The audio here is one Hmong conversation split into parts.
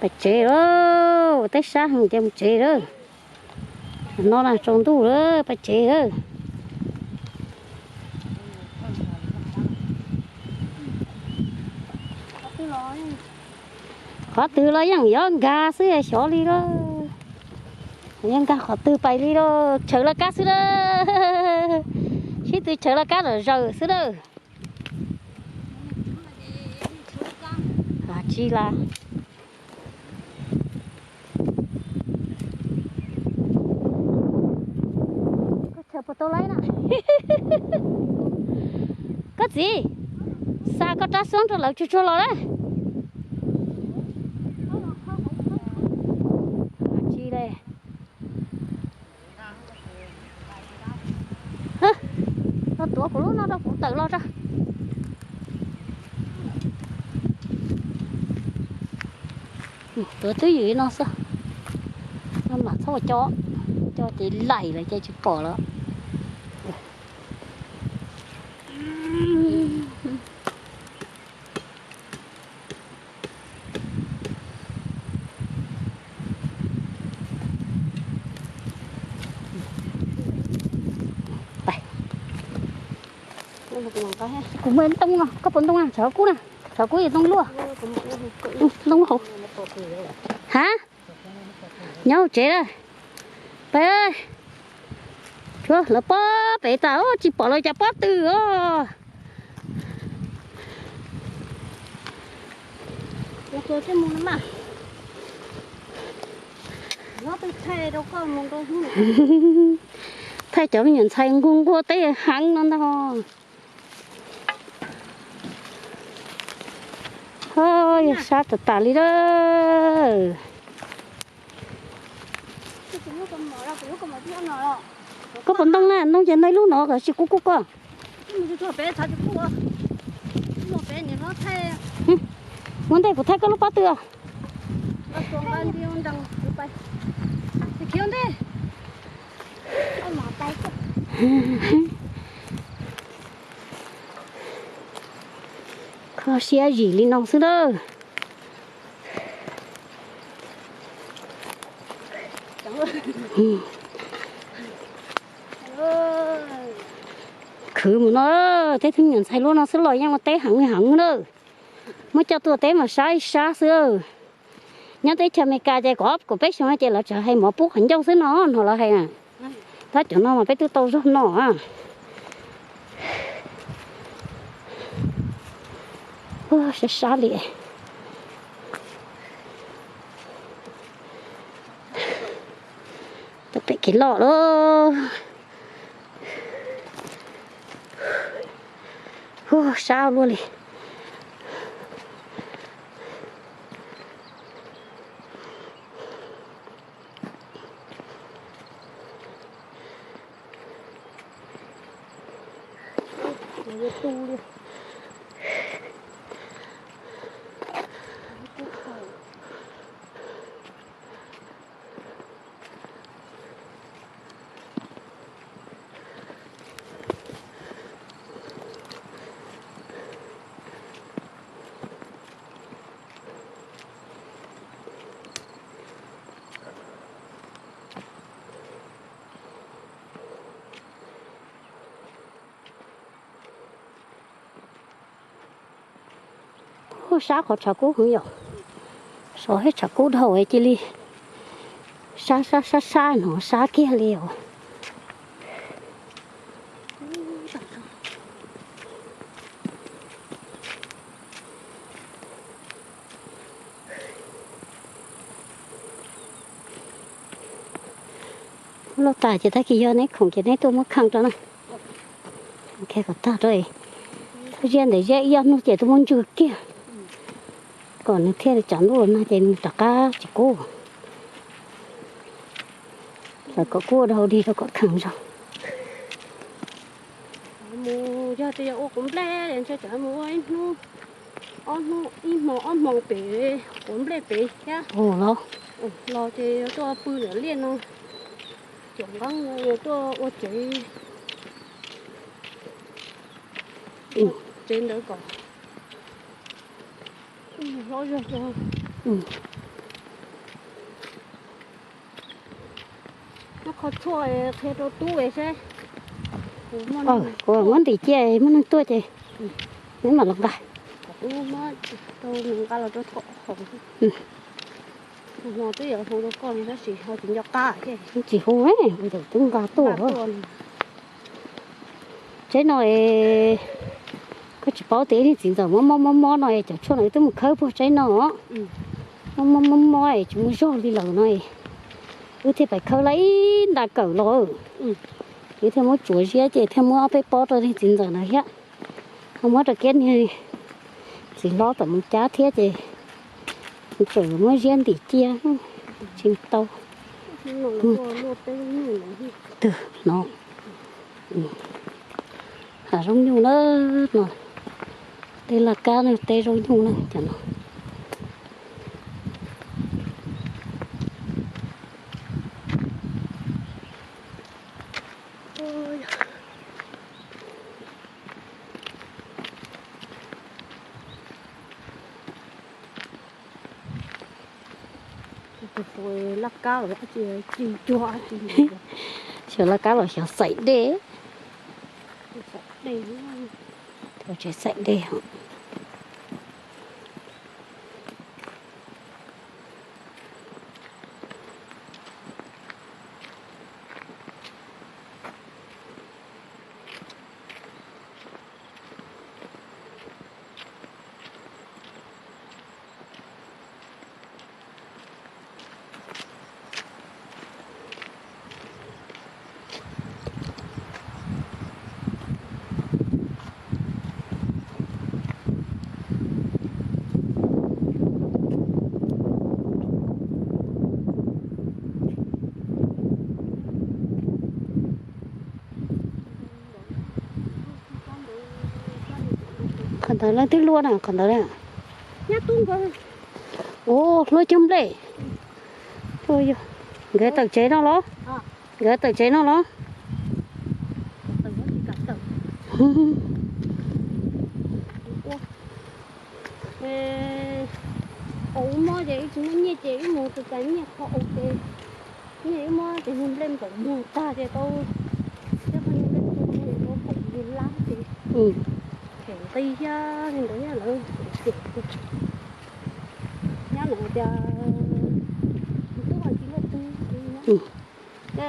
Pais tsev lawm, teb sab heev ces mus tsev lawm. No na tsaus ntuj lawm, pais tsev lawm. Qhov twg los yeej yuav nkag xwb, xyov li lawm. Yeej nkag qhov twg pais li lawm, tshawv laj kab xwb lawm. Sib tw tshawv laj kab zom zaws xwb lawm. Tsis las. Koj tshawb puas tau laib na? Koj txiv, xa koj rab xoob rau lawv tsuag tsuag los na. Tsis li. Los tuav kuv lub no rau kuv tawm los tso. Tuav twb ywm li no xwb. No mas txhob ua co, co ces laim lawm ces tsis pom lawm. Kuv muaj ntoo no, koj puas ntoo na, tshav kub na, tshav kub es ntoo luaj. Ntoo hauv. Ha? Nyob hauv tsev lawm. Peb, lawv pob pem tas tsis pom lawv cas pob twg os. Thaij cov me nyuam ntxhais nquag nquag teb heev no ntag. Yog sab tas tas li lawm. Koj puas ntoo na, ntoo ces ntoo ib lub no kom tsis kub kub koj. Ua ntej kuv thaij koj lub pob tw. Kho siab zim li no xwb lawm. Khwv mus no, tej tug me nyuam ntxhais luaj no xwb los yeej ua teb heev heev na. Muab coj tuaj teb mas sab ib sab xwb. Nyob teb chaws Amelikas ces kom ob kom peb xyoo no ces lawv tsuas hais mov pub qhov ncauj xwb no, no lawv hais na. Tab cov no mas peb twb tau zog no. Sab sab li. Tau pem kev loj lawm. Sab luaj li. Ub, sab qhov tshav kub heev yom. Sov thiab tshav kub dhau cia li sab sab sab sab no sab kiag li os. Loj tas ces tag kis yog neb khoom ces neb tuaj muab kheej rau na. Kom tag rau, ziab ntawm ziab ib ob hnub ces tuaj muab ntswg kiag, kom nws thiaj li tsam ntuj los nag ces nws rov qab tsis kub. Lawv kom kub ua dog dig rau kom kheej zog. Mus yog tias yog ua quav nplej ces ntshe tsam mus ua ib hnub, ob hnub, ib hmo ob hmo pem quav nplej pem thiab. Los ces yuav tuaj pw ntawm liaj no, tuam nqeeb no yuav tuaj ua tsev, tsev ntawd kom hlob zog. Qhov tshuaj qhia rau tub saib. Kuv muab ntim cia muaj neeg tuaj ces neb mam los nqa. Tub muab rau nws nqa los rau tom hauv. Hmo twb yuav hu rau koj tab sis ho tsis nco qab thiab. Tsis hu, ntxawm twb nqa tuaj. Tsaib no es koj tsis paub tias ib niag txiv ntxawm mob mob mob mob no es cov tshuaj no wb twb mus khawb puag tsaib no. Mob mob mob mob es tsis muaj zog li lawm no es wb thiaj pais khawb lawm ib nta kawm los. Wb thiaj muab tsuav ziab ces thiaj muab ob peb pob rau niag txiv ntxawm na thiab. Ho muab rau kiag niag txiv hlob tom mus cab thiab ces tseem muab ziab ntim cia tsis tau. Twg no, hav zoov nyuj na, no, teb laj kab na, teb zoov nyuj na cov no. Xyov laj kab los xyov xaim dej. Tsev xaim dej. Qhov ntawd leej twg luaj na qhov ntawd na? Ua hlua cog nplej. Nkawd tawm tsev no los? Nkawd tawm tsev no los? Au, ua mob ces wb tsis muaj nyiaj ces wb mus tus cas nyiaj kho au ces nyiaj wb muab tus hlua nplej npaum muag tag ces tau thiab pheej nplej tu tau kaum yim lab ces them nqi thiab li ntawd thiab lawv cem tias nyab lawv tias tub tsis muaj tug ces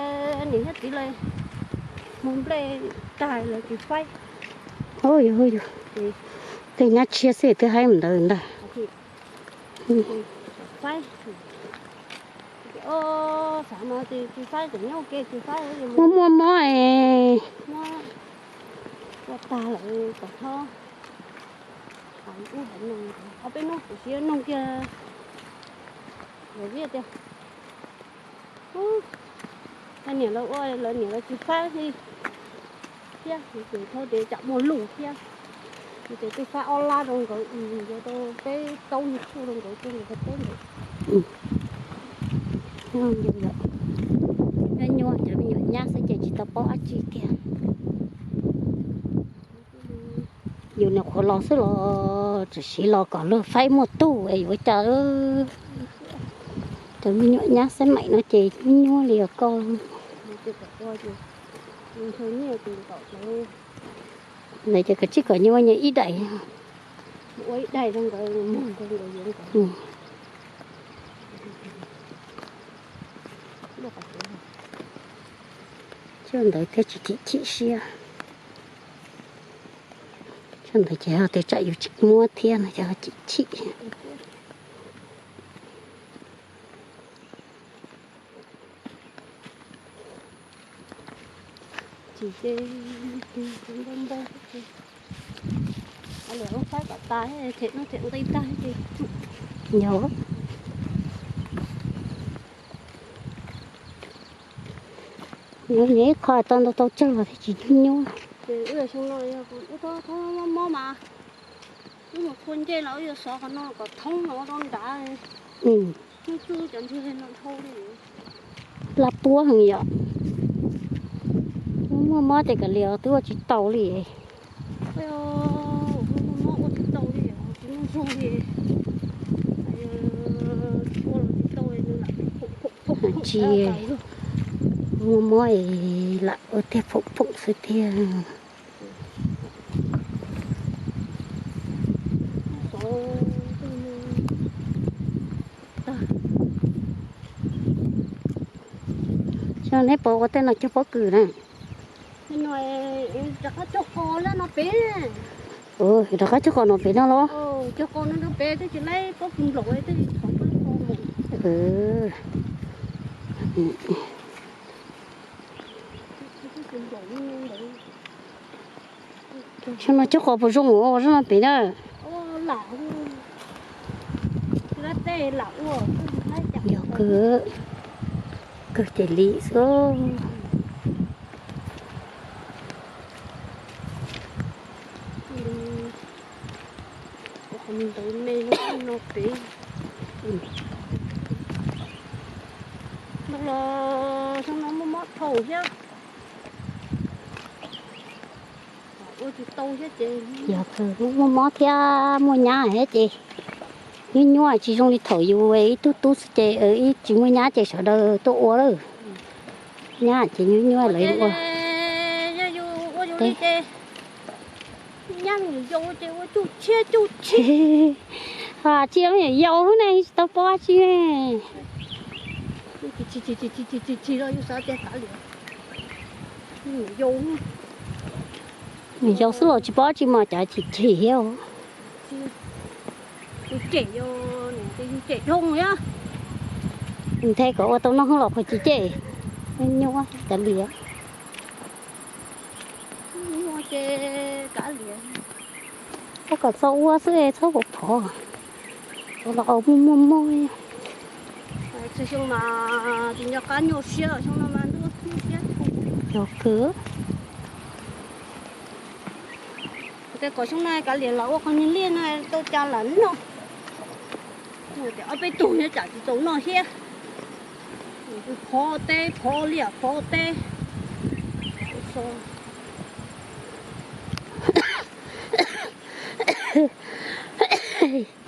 niam thiab txiv lawv mus nplej tag lawv tsis faib. Yog, yog, tej nyab tshiab xwb twb haib mus ntawd ntag. Faib, xav no tsis faib tseem nyob ua ke tsis faib. Muaj muaj mob es ua tag lawm kom txhob hais ub hais no. Ob peb hnub kuv sim noog kiag lawv viaj tias, ub, niam lawv ua lawv niam lawv tsis faib li thiab, ces thaum ces tsam muaj lus thiab, ces twb faib ob lab rau nkawd, yuav tau peb plaub nyuag tshuaj rau nkawd ces nkawd teb nkawd. Nyuaj nyuaj cov me nyuam nyab xwb ces tsis tau paub dab tsi kiag. Yus nyuam qhuav los xwb los tseem siv los kom luag faib muaj tug es yuav ua cas. Cov me nyuam nyab xab maim no ces nyuaj nyuaj li os koj. Ntawd ces kav tsij kom nyuaj nyuaj ib daim. Coj ntawd thiaj tsis chim chim siab. Coj ntawd ces ho tias tsam yus tsis muab thiab no ces ho chim chim. Yog, nws ib qho tau ntau tau tsawg los thiaj tsis nyuaj nyuaj. Wb mus txhua ncej los wb yuav xov qhov no kom thoob no rau nrad. Tsuj tsuj cov ntsuag no dhau li. Laj puab heev yom. Muaj mob ces kav liam twb ua tsis tau li. Tsis, Muaj mob es lam ua tiag phoom phoom xwb tiag. Xyov neb puas ua tej no cog pob kws na? Rov qab cog qos no pem. Rov qab cog qos no pem no los? Cog qos no rau pem, twb tsis laib pob kws nplaum, twb tsis thov pob kws nplaum. Xyov no cog qos puas zoo ua zoo no pem na? Yog kawg, kawg ces li xwb. Ntawd me no pem. Los xyoo no muaj mob dhau thiab. Ua tsis tau thiab ces. Yog kawg, muaj mob thiab muaj nyab thiab ces nyuaj nyuaj, tsis zoo li thaum yus ib tug tub xwb ces ib tsis muaj nyab ces sawv daws tuaj ua lawm. Nyab ces nyuaj nyuaj lawv ua. Yog yus ua yus li ces nyab me nyuam yaus ces ua cuj tshiab cuj tshis. Ho tsis yog me nyuam yaus ne, tsis tau paub tsi. Tsis tsis tsis tsis tsis tsis los yus xav tias kav liam. Me nyuam yaus, me nyuam yaus xwb los tsis paub tsi mas cov chim chim thiab. Yus cem, yus cem dhau thiab. Nthe kom ua tau noj los puas tsis cem. Nyuaj kav liam. Nyuaj ces kav liam. Koj kom txhob ua xwb, txhob pov phov. Ua los ua muaj muaj muaj. Txhua xyoo mas tsis nco qab nyuaj siab, xyoo no mas nyuaj siab. Yog kawg. Tej qhov xyoo no kav liam los ua qhov niag liaj no tau cas lam noj. Tias ob peb tug nyob tsam tsis txaus noj thiab. Phov teb, phov liaj, phov teb.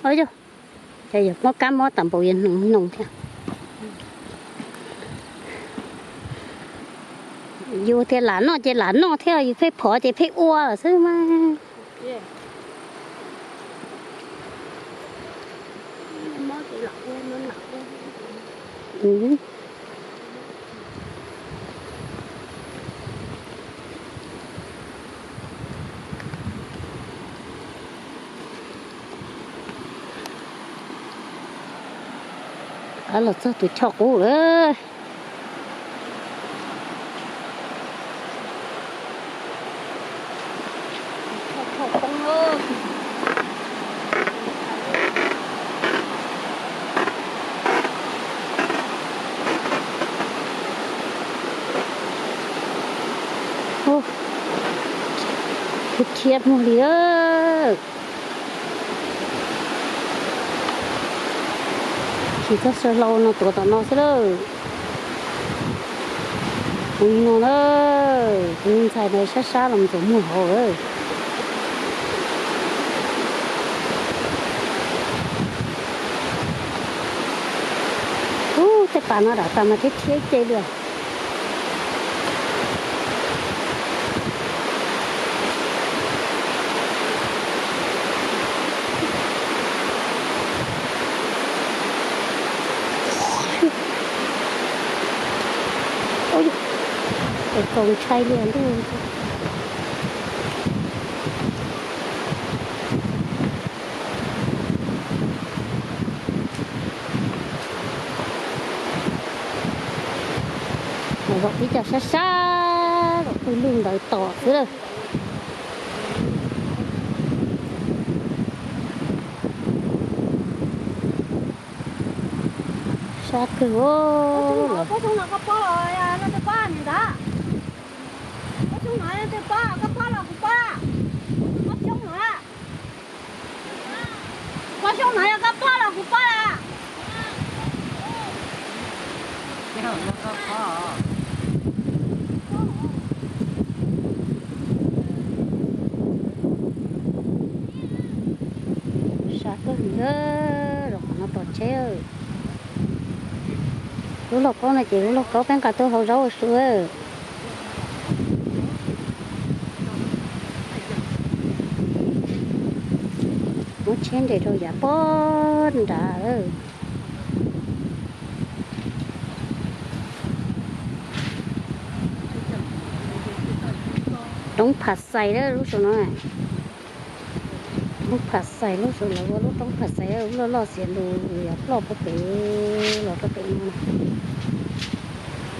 Yog, ces yog mob kab mob tas npaum yog hnoos hnoos thiab. Yus tias lam noj ces lam noj thiab, yus pheej phov ces pheej ua xwb mas. Los txog tus choj qub lawm. Ub, rhiab muag li. Tsis txog saw hlau no tuav tom no xwb lawm. Kuv no na, kuv ntxhais ntawd sab sab los mus txog muag hauv lawm. Ub, tej pas no dam tas mas thiab thiab ib ce li. Ub, txaus ntshai li ntuj. Zaum ib co sab sab, zaum pw lwj ntawd tos xwb lawm. Sab kawg os. Koj xyoo no yog koj pab los kuv pab. Sab kawg li, zaum qhov no tos tsheb. Lub lauj kaub no ces lub lauj kaub peb nqa tuaj hau zaub ua su. Muab tsheb nres rau yav pob nrad. Roob Phas Xais lawm lub saum no. Roob Phas Xais lub saum, lawv ua lub roob Phas Xais loj loj xiav lus, yog ploj puag pem los rau pem no.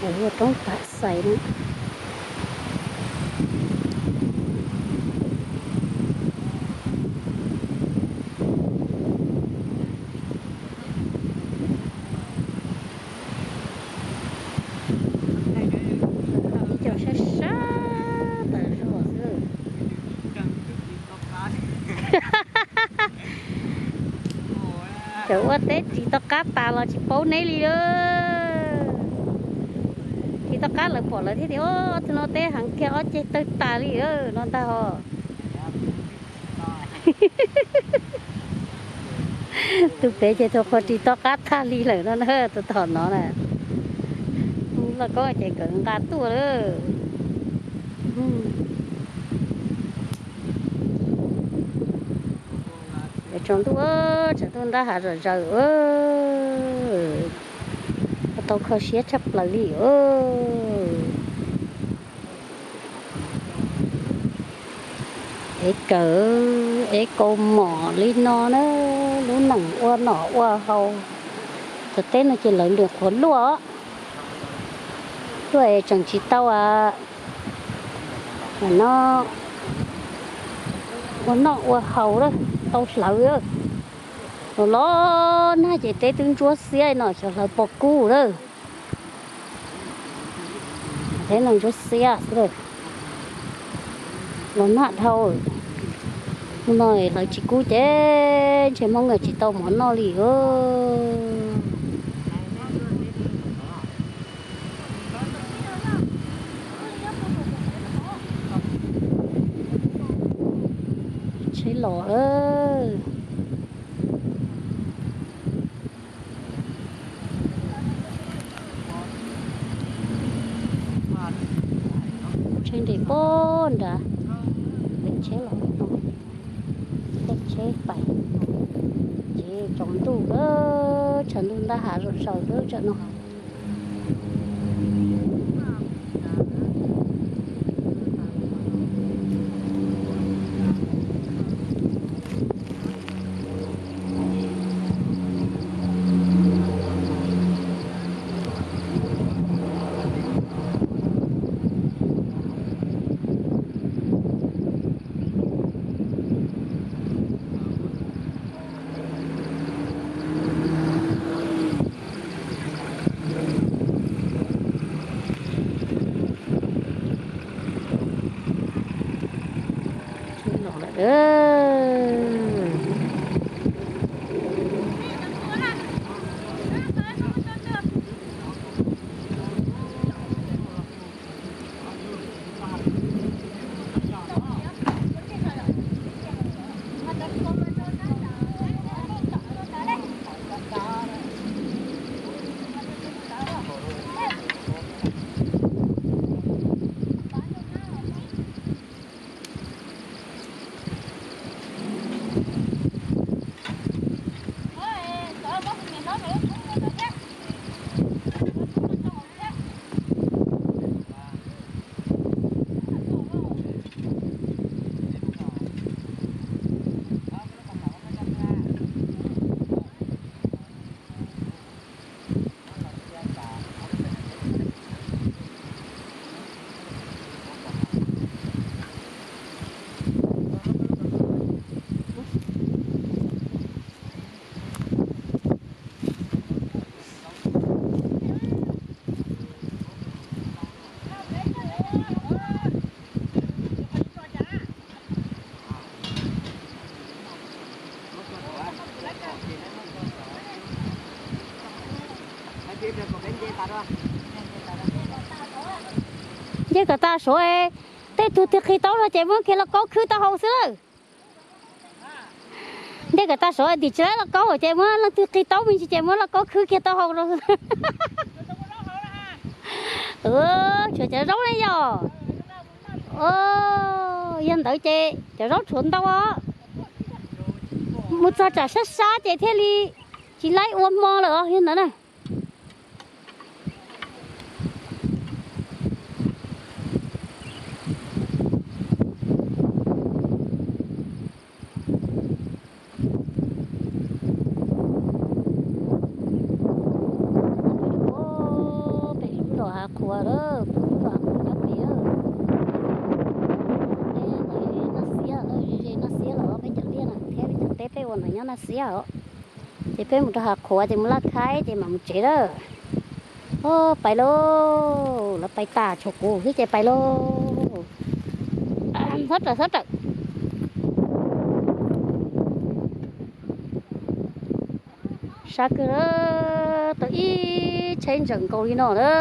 Lawv ua roob Phas Xais na. Ib co sab sab tas zog xwb. Cov ua teb ris tau qab tas los tsis paub neb li. Ris tau qab lawv pom lawv thiaj tias, ob tug no teb heev kiag, ob ceg tawg tas li no ntag os. Tus pem ces tus qhua ris tau qab tag li lawm no na, tus tom no na. Lauj kaub ces nkawd nqa tuaj lawm. Tsaus ntuj, tsaus ntuj ntab hav zom zaws. Tau kho siab tshaj plaws li. Ev kawm, ev kaus mom li no na, lub neej ua noj ua haus. Cov teb no ces lawv lwm qhuav luaj, luaj es tseem tsis tau no ua noj ua haus lawm, tau hlawv. Los los nag ces teb twb ntsuab xiab no, xyov hlawv puas kub lawm. Teb no ntsuab xiab xwb lawm. Los nag dhau, hnub no hlawv tsis kub ces ntshe Hmoob tsis tau mov noj li os. Tsheb los lawm. Tsheb nres pog nrad, tsheb los, tsheb pais, ces tsaus ntuj, tsaus ntuj ntab hav zom zaws lawm tsam no. Nce kom tag saud, tej tug twg qhib taub no ces muab kiag lauj kaub khwb taub hau xwb lawm. Nce kom tag saud tim tsis laib lauj kaub ces muab leej twg qhib taub me ntsis ces muab lauj kaub khwb kiag taub hau rau xwb. Tshuav cov zaub ne yog. Yog ntawd ces cov zaub tshuav ntau os. Mus txog tsam sab sab ces thiaj li tsis laib ua hmo lawm os, yog ntawd na. Peb lub zos Hav Qhuav lawm, peb lub zos Hav Qhuav nyob pem. Peb noj xiab lawm, ze noj xiab los peb cov liaj na thiab peb cov teb peb ua ntawd nyob noj xiab os. Ces peb mus rau Hav Qhuav ces mus laj khaib ces mam mus tsev lawm. Os, pais lauj, lawv pais tas tshuav kuv xwb ces pais lauj. Txhob rawm, txhob rawm. Sab kawg, tau ib tsheb ntsees nkaus li no na.